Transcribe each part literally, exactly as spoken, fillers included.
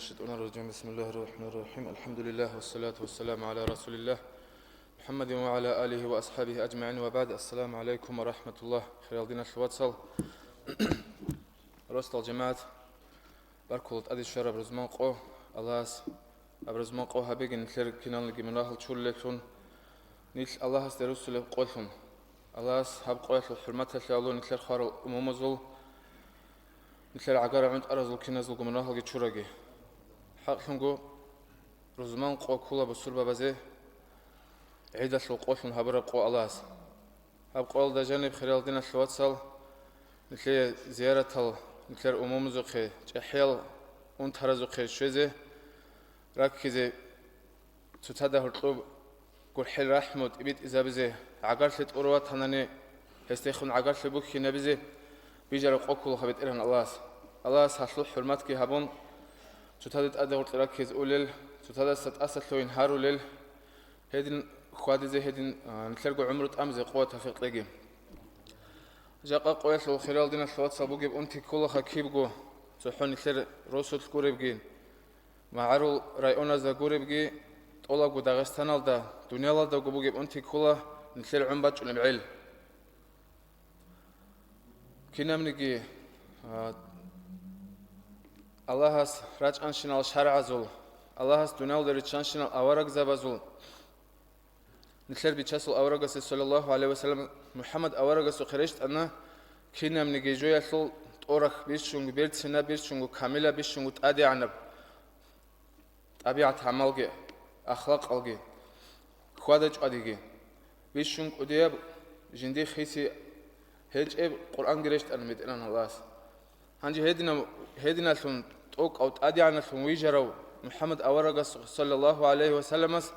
الشيطان الرجيم. بسم الله الرحمن الرحيم. الحمد لله والصلاة والسلام على رسول الله محمد وعلى آله وأصحابه أجمعين وبعد. السلام عليكم ورحمة الله. Хирал диналъул вацал, росдал жамагӀат, баркула тӀаде щвараб рузман къо Аллагьас. Аб рузман къо гьабеги нилъер киналниги мунагьал чурулеллъун, нилъ Аллагьасде руссулеб къолъун. Аллагьас гьаб къоялъул хӀурматалъе гьавло нилъер хварал умумузул, нилъер гӀагара гӀунтӀаразул киназулго мунагьалги чураги. ХӀакълъунго, рузман къо ккула бусурбабазе гӀидалъул къолъун гьабураб къо Аллагьас. Гьаб къоялда жаниб, хирал диналъул вацал, нилъее зияратал, нилъер умумузухъе, чӀахӀиял унтаразухъе щвезе, раккизе, цоцазда гьоркьоб гурхӀел рахӀму тӀибитӀизабизе, гӀагарлъи тӀураватанани, гьесдехун гӀагарлъи бухьинабизе бижараб къо кколаха БетӀергьан Аллагьас. Аллагьас гьалъул хӀурматги гьабун, цоцазда тӀаде гьоркье раккизе улел, цоцаздаса тӀасалъугьин гьарулел, гьедин хьвадизе, гьедин, а, нилъерго гӀумру тӀамизе къо тавфикъ кьеги. Жакъа къоялъул, хирал диналъул вацал, бугеб унти кколаха кибго, цохӀо нилъер росулъ гуребги, магӀарул районазда гуребги, тӀолабго Дагъистаналда, дуниялалдаго бугеб унти ккола нилъер гӀун бачӀунеб гӀел. Кинабниги, а, Аллагьас рачӀанщинал шаргӀазул, Аллагьас дуниялда риччанщинал аварагзабазул, нилъер Бичасул аварагасе, саллаллагьу гӀалайгьи вассалам, МухӀаммад аварагасухъе рещтӀана кинабниги жоялъул тӀорах бищунго, берцинаб бищунго, камилаб бищунго, тӀадегӀанаб тӀабигӀат-гӀамалги, ахлакъалги, хьвада-чӀвадиги, бищун кӀудияб, жиндихъ гьеси гьечӀеб Къуръанги рещтӀана БетӀергьан Аллагьас. Гьанже гьединав-, гьединалъун тӀокӀав тӀадегӀаналъун вижарав МухӀаммад аварагас, саллаллагьу гӀалайгьи вассаламас,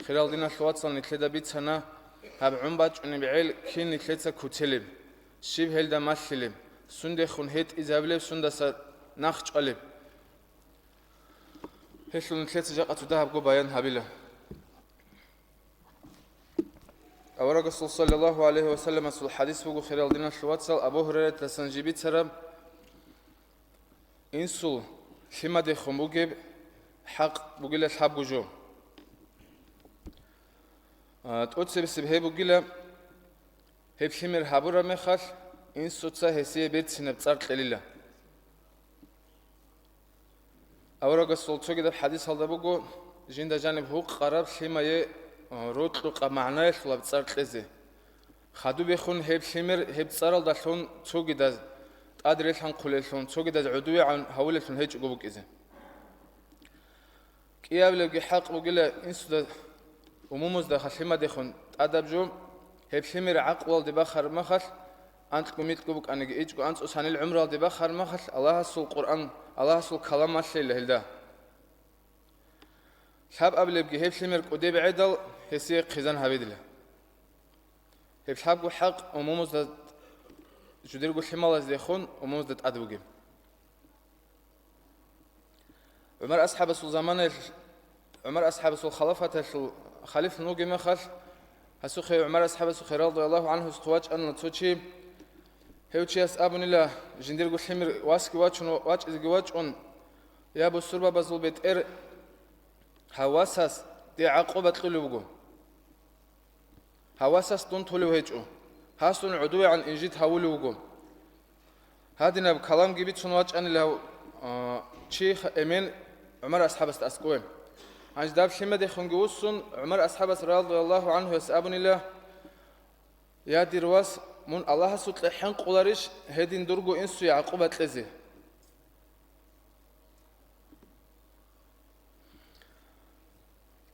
хирал диналъул вацал, нилъеда бицана гьаб гӀун бачӀунеб гӀел кин нилъеца куцелеб, щиб гьелда малъилеб, сундехун гьетӀизабилеб, сундаса нахъ чӀвалеб. Гьелъул нилъеца жакъа цо дагьабго баян гьабила. Аварагасул, саллаллагьу гӀалайгьи вассаламасул, хадис буго, хирал диналъул вацал, Абу Гьурайратасан жиб бицараб, инсул лъимадехун бугеб хӀакъ бугила лъабго жо. А, тӀоцебесеб гьеб бугила, гьеб лъимер гьабураб мехалъ, инсуца гьесие берцинаб цӀар кьелила. Аварагасул цогидаб хадисалда буго, жинда жаниб гьукъараб лъимае, а, рокьукъаб магӀнаялъулаб цӀар кьезе. Хадубехун гьеб лъимер гьеб цӀаралдалъун цогидаз тӀад релъанхъулеллъун, цогидаз гӀодовегӀан гьавулеллъун гьечӀого букӀизе. КӀиабилебги хӀакъ бугила инсуда, умумузда лъимадехун тӀадаб жо, гьеб лъимер гӀакълуялде бахараб махалъ, анкьго-микьго букӀаниги ичӀго анцӀго санил гӀумруялде бахараб махалъ, Аллагьасул Къуръан, Аллагьасул калам малъейила гьелда. Лъабабилебги гьеб лъимер кӀудеб гӀедал гьесие хъизан гьабидила. Гьеб лъабго хӀакъ умумузда, жудерго лъималаздехун умумузда тӀад бугеб. ГӀумар асхӀабасул заманаялъ, ГӀумар асхӀабасул халафаталъул халифлъун вугеб мехалъ, гьасухъе, ГӀумар асхӀабасухъе, радияллагьу гӀанху, вачӀана цо чи. Гьев чияс абунила, жиндирго лъимер васги вачун, вачӀизеги вачӀун: «Я бусурбабазул бетӀер, гьав васас дие гӀакъуба кьулев вуго». Гьав васас дун толев гьечӀо. Гьас дун гӀодовегӀан инжит гьавулев вуго. Гьадинаб каламги бицун вачӀанила гьав, а, чи ха-, эмен ГӀумар асхӀабасда аскӀове. Гьанже даб лъимадехунги вуссун, ГӀумар асхӀабас, радияллагьу гӀанхуяс, абунила: «Я, дир вас, мун Аллагьасукьа хӀинкъуларищ гьедин дурго инсуе гӀакъуба кьезе?»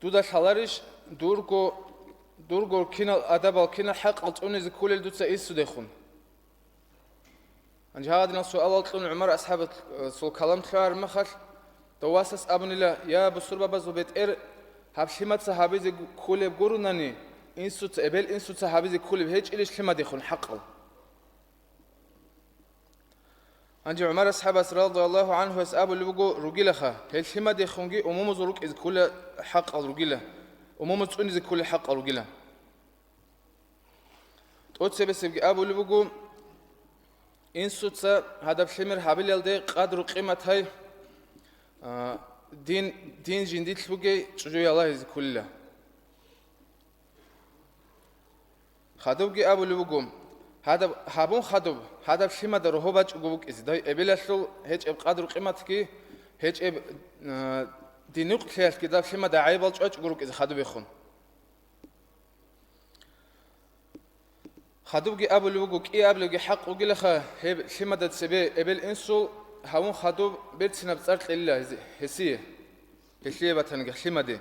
Дуда лъаларищ дурго, дурго кинал адабал, кинал хӀакъал цӀунизе кколел дуца инсудехун? Гьанже гьагъадинал суалал кьун ГӀумар асхӀабасул калам лъугӀараб махалъ, дов васас абунила: «Я бусурбабазул бетӀер, гьаб лъимаца гьабизе гу-, кколеб гурунани, инсуца, эбел-инсуца гьабизе кколеб гьечӀилищ лъимадехун хӀакъал?» Гьанже ГӀумар асхӀабас, радияллагьу гӀанхуяс, абулеб буго: «Ругилаха, гьел лъимадехунги умумузул рукӀизе кколел хӀакъал ругила, умумуз цӀунизе кколел хӀакъал ругила». ТӀоцебесебги абулеб буго: «Инсуца гьадаб лъимер гьабилалде къадру-къимат гьай, а, Дин, дин жиндилъ бугей чӀужуяллагьизе кколила. Хадубги абулеб буго, гьадаб гьабун хадуб, гьадаб лъимада рогьо бачӀого букӀизе, дов эбелалъул гьечӀеб къадру-къиматги, гьечӀеб, а, динукълъиялъги дав лъимада гӀайибал чӀвачӀого рукӀизе хадубехун. Хадубги абулеб буго, кӀиабилебги хӀакъ бугилаха, гьеб лъимада цебе эбел-инсул гьавун хадуб берцинаб цӀар кьелила гьез-, гьесие, гьелъие батаниги лъимаде.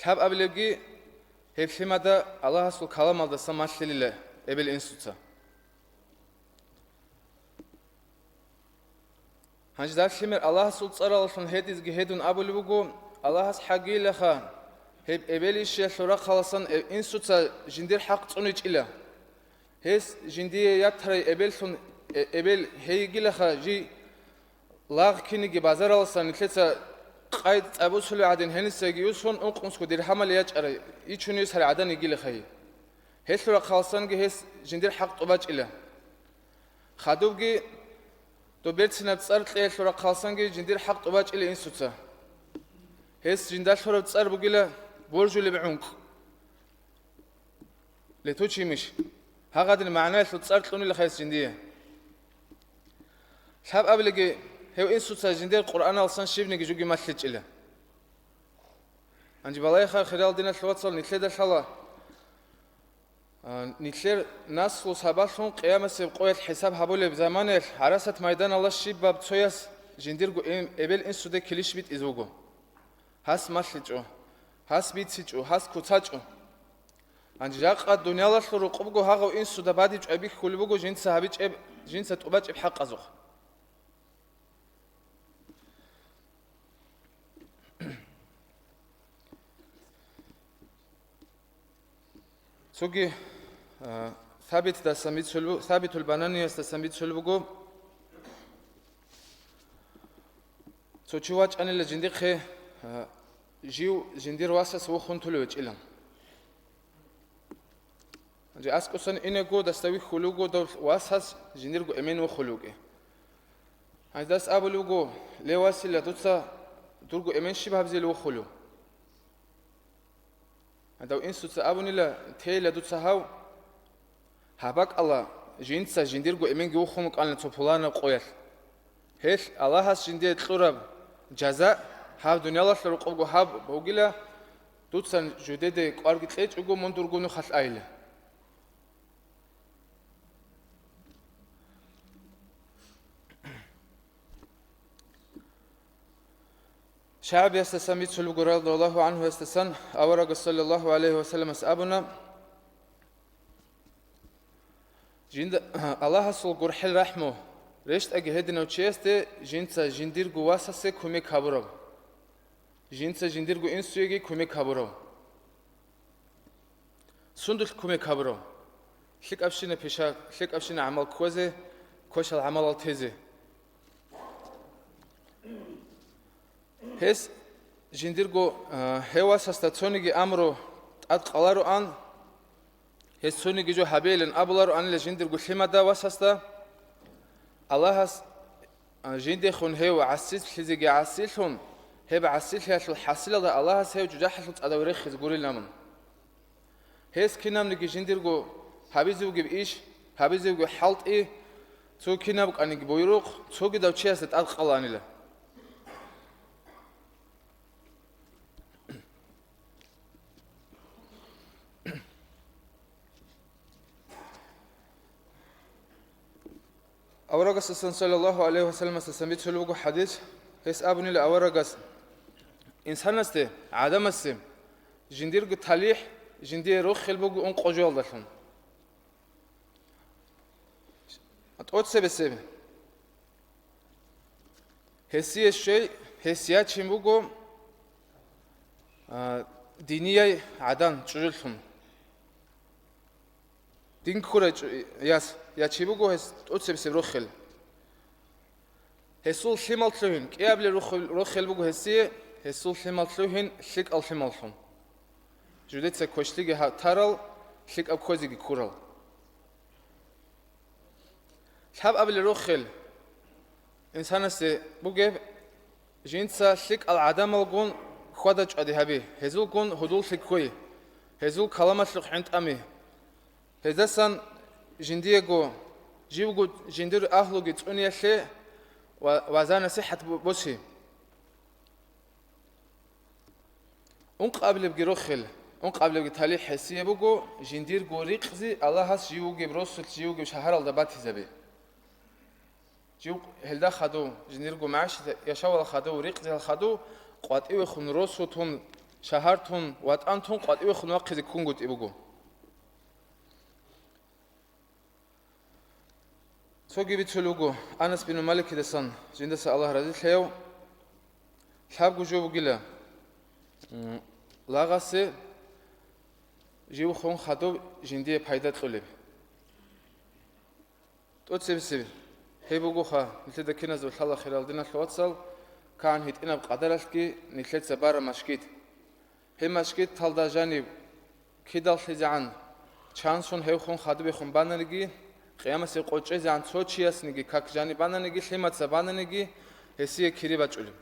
Лъабабилебги гьеб лъимада Аллагьасул каламалдаса малъилила эбел-инсуца. Гьанже дагьлъимер Аллагьасул цӀаралъун гьедизги гьедун абулеб буго, Аллагьас хӀагийилаха, гьеб эбел-ишиялъул рахъаласан э-, инсуца жиндир хӀакъ цӀуничӀила. Гьес жиндие ятарай эбеллъун, э-, эбел гьей йигилаха, жий лагъ киниги базараласан нилъеца къай цӀабусулев гӀадин гьениса яги юсун ункънусго диргьамал ячӀарай, ичун йисарай гӀадан йигилаха гьей. Гьелъул рахъаласанги гьес жиндир хӀакъ тӀубачӀила. Хадубги, доб берцинаб цӀар кьеялъул рахъаласанги жиндир хӀакъ тӀубачӀила инсуца. Гьес жиндалъураб цӀар бугила боржулеб гӀункъ. Летучий мышь. Гьагъадин магӀнаялъул цӀар кьунила гьес жиндие. Лъабабилеги гьев инсуца жиндир Къуръаналсан щибниги жуги малъичӀила. Гьанже балагьеха, хирал диналъул вацал, нилъеда лъала. А, нилъер наслу сабаблъун къиямасеб къоялъ хӀисаб гьабулеб заманаялъ гӀарасат майданалда щибаб цояс жиндирго эм-, эбел-инсуде килищ битӀизе вуго. Гьас малъичӀо, гьас бицичӀо, гьас куцачӀо. Гьанже жакъа дуниялалъул рукъубго гьагъав инсуда бадиб чӀвайбихьулеб буго жинца гьабичӀеб, жинца тӀубачӀеб хӀакъазухъ. Цоги, а, Сабитдасан бицул-, Сабитул Бананиясдасан бицулеб буго, цо чи вачӀанила жиндихъе, а, жив жиндир васас вухун тулев вичӀилан. Гьанже аскӀосан инего, дасда вихьулев вуго дов васас жиндирго эмен вухулев вугев. Гьанже дас абулев вуго, ле, васила, дуца дурго эмен щиб гьабзел вухулев? Гьадав инсуца абунила, тейила дуца гьав, гьаб бакӀалда жинца жиндирго эменги вухун вукӀана цо пуланаб къоялъ. Гьелъ Аллагьас жиндие кьураб жаза гьаб дуниялалъул рукъубго гьаб бугила, дуца жидеде кӀварги кьечӀого мун дурго нухалъ айила. ШагӀбиясдасан бицулеб буго, радияллагьу гӀанхуясдасан, аварагас саллаллагьу гӀалайгьи вассаламас абуна, жинда, Аллагьасул гурхӀел-рахӀму рещтӀаги гьединав чиясде жинца жиндирго васасе кумек гьабураб, жинца жиндирго инсуеги кумек гьабурав. Сундулъ кумек гьабурав? ЛъикӀабщина пиша-, лъикӀабщина гӀамал кквезе, квешал гӀамалал тезе. Гьес жиндирго, а, гьев васасда цониги амру тӀад къалароан, гьес цониги жо гьабейилан абулароанила жиндирго лъимада васасда. Аллагьас, а, жиндехун гьев гӀасилъизеги гӀасилъун, гьеб гӀасилъиялъул хӀасилалда Аллагьас гьев жужахӀалъул цӀадав рехизе гурилан. Гьес кинабниги жиндирго гьабизе вугеб иш, гьабизе вугеб хӀалтӀи, цо кинаб кӀаниги буйрухъ, цогидав чиясда тӀад къалаанила. Аварагасдасан саллаллагьу гӀалайгьи вассаламасдасан бицулеб буго хӀадис, гьес абунила аварагас, инсанасде, гӀадамасде, жиндирго талихӀ жиндие рохел буго ункъо жоялдалъун. ТӀоцебесеб. Гьесие щвей, гьес ячин буго, а, динияй гӀадан чӀужулъун. Дин ккурай чӀу-, яс, ячи буго гьес тӀоцебесеб рохел. Гьесул лъимал лъугьин, кӀиабилеб рохел, рохел буго гьесие, гьесул лъимал лъугьин лъикӀал лъималлъун. Жудеца квешлъиги гьа-, тарал, лъикӀаб кквезеги ккурал. Лъабабилеб рохел инсанасе бугеб, Жинца лъикӀал гӀадамалгун хьвада-чӀвади гьаби, гьезулгун гьудуллъи кквей, гьезул каламалъухъ гӀинтӀами. Гьездасан жиндиего, живго жиндир агьлуги цӀуниялъе ва, вагӀза-насихӀат бу-, боси. Ункъабилебги рохел, ункъабилебги талихӀ гьесие буго, жиндирго рикъзи Аллагьас жив вугеб росулъ, жив вугеб шагьаралда батизаби. Жив гьелда хадув, жиндирго магӀишат яшавал хадув, рикъзиял хадув къватӀивехун, росу тун, шагьар тун, ватӀан тун къватӀивехун вахъизе ккунгутӀи буго. Цоги бицулеб буго, Анас бин Маликидасан, жиндаса Аллагь разилъаяв, лъабго жо бугила, м, лагъасе жив хун хадув жиндие пайда кьолеб. ТӀоцебесеб гьеб бугоха, нилъеда киназда лъала, хирал диналъул вацал, кагӀан гьитӀинаб къадаралъги нилъеца бара машгид. Гьеб машгидалда жаниб кидаллъизегӀан чан сон гьев хун хадубехун бананиги, къиямасеб къо чӀезегӀан цо чиясниги как жаниб бананиги, лъимаца бананиги, гьесие кири бачӀулеб.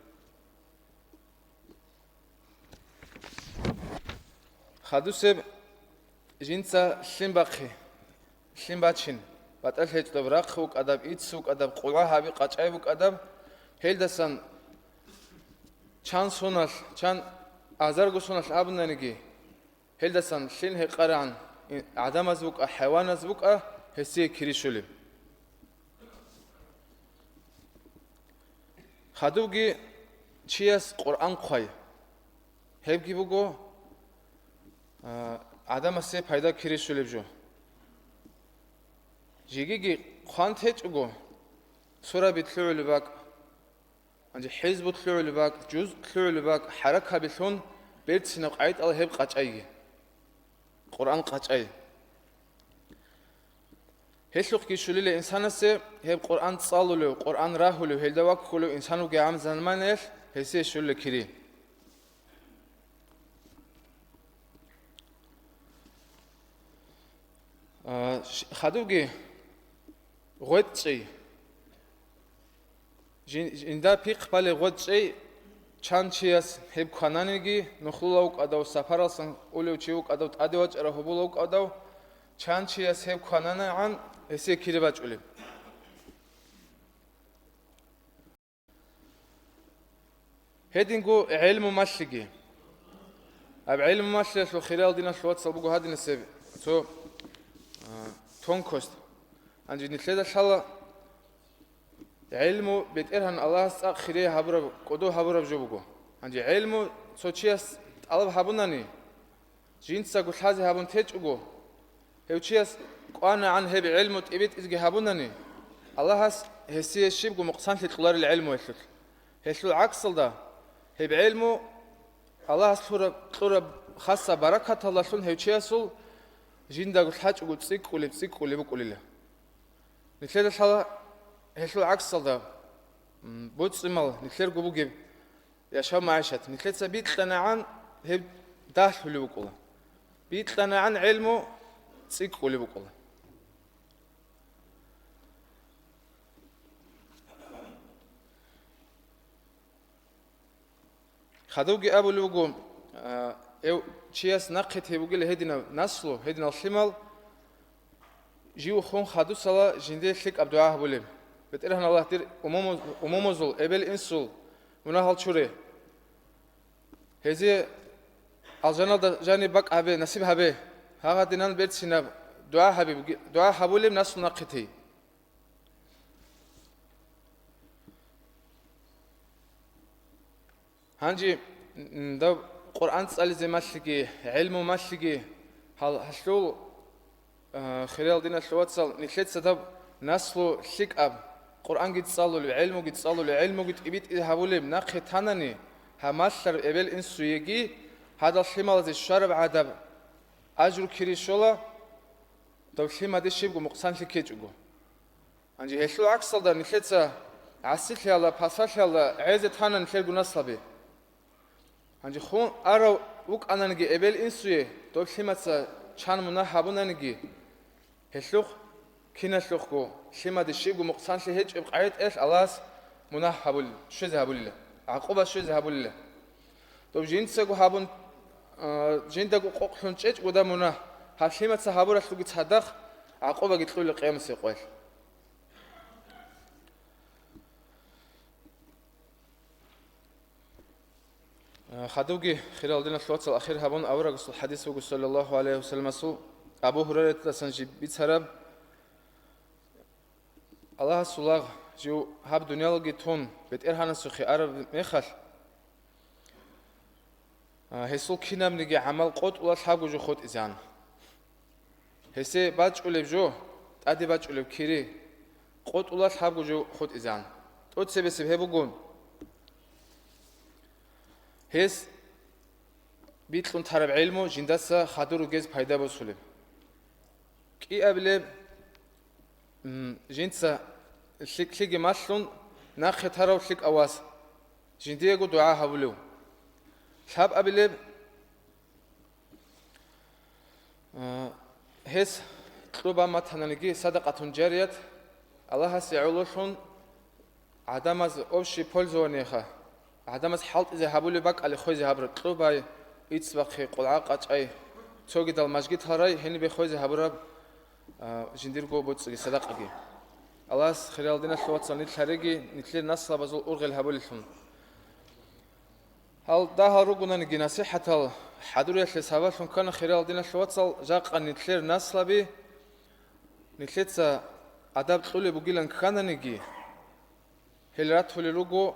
Хадусеб жинца лъим бахъи, лъим бачин, батӀа лъечӀдаб, рахъ вукӀадаб, ицц вукӀадаб, къулгӀа гьаби къачӀай букӀадаб, гьелдасан чан соналъ, чан азарго соналъ абунаниги, гьелдасан лъим гьекъарагӀан, гӀадамаз букӀа, хӀайваназ букӀа, гьесие кири щолеб. Хадубги чияс Къуръан хъвай. Гьебги буго, а, гӀадамасе пайда кири щолеб жо. Жегиги хъван течӀого, сураби лъугӀулеб бакӀ, гьанже хӀизбу лъугӀулеб бакӀ, жуз лъугӀулеб бакӀ, хӀаракаби лъун берцинаб къагӀидал гьеб къачӀайги. Къуръан къачӀай. Гьелъухъги щулила инсанасе гьеб Къуръан цӀалулев, Къуръан рагьулев, гьелда ваккулев инсан вугеб заманаялъ гьесие щулила кири. А, ш-, хадубги гъветӀ чӀей. Жин-, жинда пихъ балеб гъветӀ чӀей, чан чияс гьеб квананиги, нухлулав вукӀадав, сапаралсан улев чи вукӀадав, тӀаде вачӀарав гьоболав вукӀадав, чан чияс гьеб квананагӀан гьесие кири бачӀулеб. Гьединго гӀелму малъиги. Гьаб гӀелму малъиялъул, хириял диналъул вацал, буго гьадинасеб цо, а, тонкость. Гьанже нилъеда лъала, гӀелму БетӀергьан Аллагьас цӀакъ хире гьабураб, кӀодо гьабураб жо буго. Гьанже гӀелму цо чияс тӀалаб гьабунани, жинцаго лъазе гьабун течӀого, гьев чияс кӀванагӀан гьеб гӀелму тӀибитӀизги гьабунани, Аллагьас гьесие щибго мукъсанлъи кьоларил гӀелму гьелъулъ. Гьелъул гӀаксалда, гьеб гӀелму Аллагьас лъураб, кьураб хасаб баракаталдалъун гьев чиясул жиндаго лъачӀого цӀикӀкӀулеб, цӀикӀкӀулеб букӀулила. Нилъеда лъала гьелъул гӀаксалда, м, боцӀи-мал нилъерго бугеб яшав-магӀишат нилъеца бикьанагӀан гьеб дагьлъулеб букӀула. БикьанагӀан гӀелму цӀикӀкӀулеб букӀула. Хадубги абулеб буго, а, гьев чияс нахъе тей бугила гьединаб наслу, гьединал лъимал, жив хун хадусала жиндие лъикӀаб дугӀа гьабулеб. БетӀергьан Аллагь, дир умумуз-, умумузул, эбел-инсул мунагьал чуре. Гьезие алжаналда жаниб бакӀ гьабе, насиб гьабе. Гьагъадинан берцинаб дугӀа гьаби буги-, дугӀа гьабулеб наслу нахъе тей. Гьанже, м, дав Къуръан цӀализе малъиги, гӀелму малъиги, гьал-, гьалъул, а, хириял диналъул вацал, нилъеца даб наслу лъикӀаб, Къуръанги цӀалулев, гӀелмуги цӀалулев, гӀелмуги тӀибитӀи гьабулеб нахъе танани, гьаб малъараб эбел-инсуеги гьадал лъималазе щвараб гӀадаб ажру кири щола, дав лъимаде щибго мукъсанлъи ккечӀого. Гьанже гьелъул гӀаксалда нилъеца гӀасилъиялда, пасалъиялда гӀезе тана нилъерго наслаби. Гьанже хун арав вукӀананиги эбел-инсуе доб лъимаца чан мунагь гьабунаниги, гьелъухъ киналъухъго лъимаде щибго мукъсанлъи гьечӀеб къагӀидаялъ Аллагьас мунагь гьабулел, щвезе гьабулила. гӀакъуба щвезе гьабулила. Доб жинцаго гьабун, а, жиндаго къокълъун чӀечӀ гуда мунагь, гьаб лъимаца гьабуралъулги цадахъ гӀакъубаги кьула къиямасеб къоялъ. Хадубги, хирал диналъул вацал, ахир гьабун аварагасул хадис буго, саллаллаху гӀалайхи вассаламасул, Абу Гьурайратидасан жиб бицараб: Аллагьасул лагъ жив гьаб дуниялги тун, БетӀергьанасухъе араб мехалъ, а, гьесул кинабниги гӀамал къотӀула лъабго жо хутӀизегӀан. Гьесие бачӀулеб жо, тӀаде бачӀулеб кири, къотӀула лъабго жо хутӀизегӀан. ТӀоцебесеб гьеб буго, гьес бикьун тараб гӀелму жиндаса хадур ругез пайда босулеб. КӀиабилеб, м, жинца лъикӀлъиги малъун, нахъе тарав лъикӀав вас, жиндиего дугӀа гьабулев. Лъабабилеб, Э, гьес кьуба матананиги садакъатун жарият, Аллагьасе гӀололъун гӀадамаз общее пользованиеха, гӀадамаз хӀалтӀизе гьабулеб бакӀалде хвезе гьабураб кьубай, иццбахъи, къулгӀа къачӀай, цогидал мажгитал рай гьенибе хвезе гьабураб, э, жиндирго боцӀиги садакъаги. Аллагьас, хирал диналъул вацал, нилъ гьареги, нилъер наслабазул ургъел гьабулелъун. Гьал дагьал ругонаниги насихӀатал хӀадуриялъе сабаблъун ккана, хирал диналъул вацал, жакъа нилъер наслаби, нилъеца адаб кьулеб бугилан ккананиги, гьел ратулел руго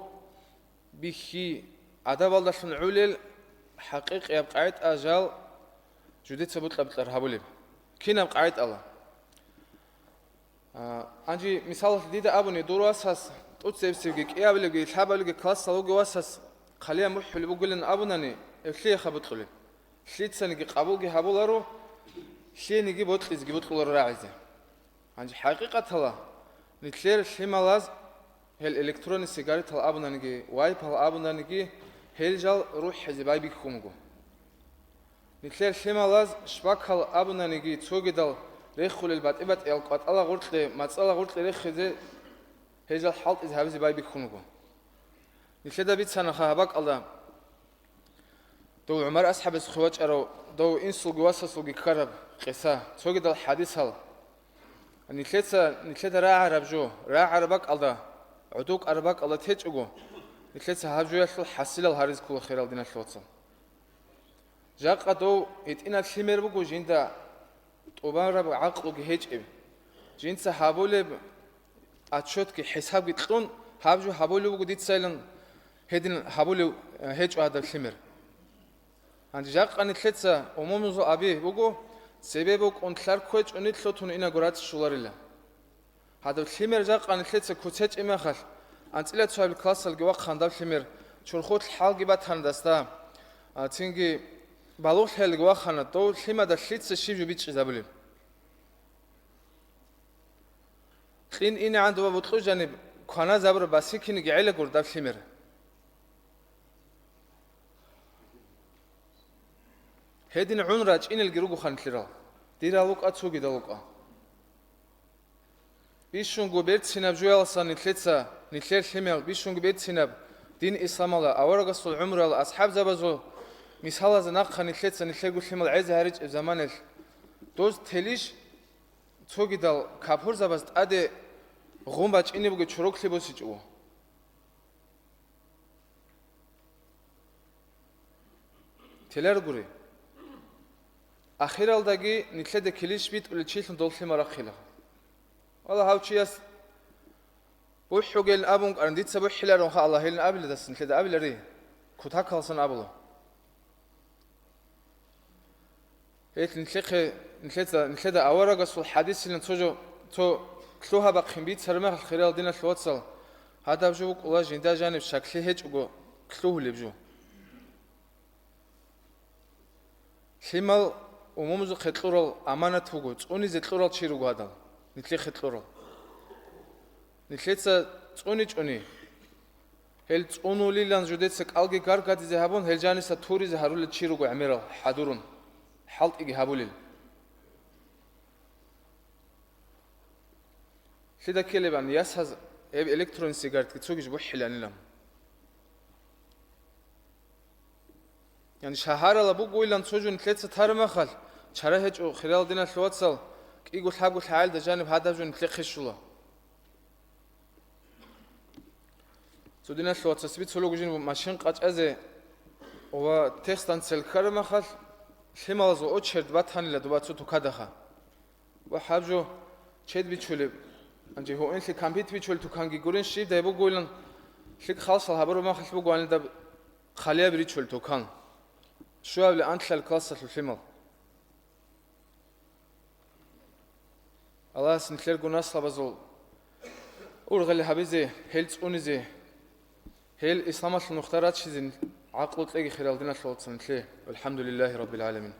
бихьи, адабалдалъун гӀулел хӀакъикъияб къагӀида жал жудеца бутӀа-бутӀар гьабулеб. Кинаб къагӀидала? А, гьанже, мисалалъ, дида абуни, дур васас, тӀоцебесебги, кӀиабилебги, лъабабилебги классалда вугев васас хъалиян бухӀулеб бугилан абунани, гьев лъиеха бокьулеб? Лъицаниги къабулги гьабуларо, лъиениги бокьизеги бокьуларо рагӀизе. Гьанже хӀакъикъаталда нилъер лъималаз, гьел электронный сигаретал абунаниги, вайпал абунаниги, гьел жал рухӀизе байбихьун буго. Нилъер лъималаз шбакал абунаниги, цогидал рехулел батӀи-батӀиял кӀватӀала гъоркье, мацӀала гъоркье рехизе, гьел жал хӀалтӀизе гьабизе байбихьун буго. Нилъеда бицана гьаб бакӀалда, дов ГӀумар асхӀабасухъе вачӀарав, дов инсулги васасулги ккараб къиса, цогидал хӀадисал. Нилъеца, нилъеда рагӀараб жо, рагӀараб бакӀалда, гӀодов кӀараб бакӀалда течӀого, нилъеца гьаб жоялъул хӀасилал гьаризе ккола, хирал диналъул вацал. Жакъа дов гьитӀинаб лъимер буго жинда тӀубараб гӀакълуги гьечӀеб. Жинца гьабулеб отчетги, хӀисабги кьун, гьаб жо гьабулеб буго дицайилан, гьедин гьабулев, э, гьечӀо гьадаб лъимер. Гьанже жакъа нилъеца умумузул аби буго, цебе букӀун лъар кквечӀони лъутун инаго рацӀцӀалъуларила. Гьадаб лъимер жакъа нилъеца куцечӀеб мехалъ, анцӀила цоябил классалги вахъана даб лъимер, чорхолъ хӀалги батана дасда, а, цинги балугълъиялги вахъана, дов лъимада лъица щиб жо бичӀчӀизабулеб? Кьин инегӀан доба бокьу жаниб кваназабураб басикиниги гӀелагур даб лъимер. Гьедин гӀун рачӀинелги ругоха нилъерал, дирал рукӀа, цогидал рукӀа. Бищунго берцинаб жоялдасан нилъеца, нилъер лъимал бищунго берцинаб дин исламалда, аварагасул гӀумруялда, асхӀабзабазул мисалазда нахъа нилъеца нилъерго лъимал гӀезе гьаричӀеб заманалъ, доз телищ цогидал капурзабаз тӀаде гъун бачӀине бугеб чороклъи босичӀого? Теларгури. Ахиралдаги нилъеда килищ битӀулел чилъун дол лъимал рахъила. Валлагь, гьав чияс бухӀугелин абун кӀаран, дица бухӀиларонха, Аллагьилин абилидас нилъеда абилари, кутакалсан абула. Гьелъ нилъехъе, нилъеца, нилъеда аварагасул хӀадисилан цо жо, цо лъугьа-бахъин бицараб мехалъ, хирал диналъул вацал, гьадаб жо букӀула жинда жаниб щаклъи гьечӀого лъугьулеб жо. Лъимал умумузухъе кьурал аманат вуго, цӀунизе кьурал чи руго гьадал, нилъехъе кьурал. Нилъеца цӀуничӀони, гьел цӀунулилан жудеца кӀалги гаргадизе гьабун, гьел жаниса туризе гьарулел чи руго гӀемерал хӀадурун, хӀалтӀиги гьабулел. Лъида ккелебан, ясаз гьеб электронный сигаретги цогиж бухӀиланилан. Яни шагьарала бугойилан цо жо нилъеца тарамахал, чара гьечӀо, хирал диналъул вацал, кӀиго-лъабго лъагӀалда жаниб гьадаб жо нилъехъе щула. Цо диналъул вацас бицулеб буго жин машин къачӀазе ва техстанциялъ ккарамахал, лъималазул очередь батанила доба цо тукадаха. Ва гьаб жо чед бичулеб, гьанже гьуинлъи компьютер бичулеб туканги гурин щибдай бугойилан, лъикӀ халсал гьабураб махалъ буго гьанидаб хъалияб ричулеб тукан. Щуабилеб анлъабилеб классалъул лъимал. Аллагьас нилъерго наслабазул ургъел гьабизе, гьел цӀунизе, гьел исламалъул нухда рачизе гӀакълу кьеги, хирал диналъул вацал, нилъее. ВалхӀамдулиллагьи раббил гӀаламин.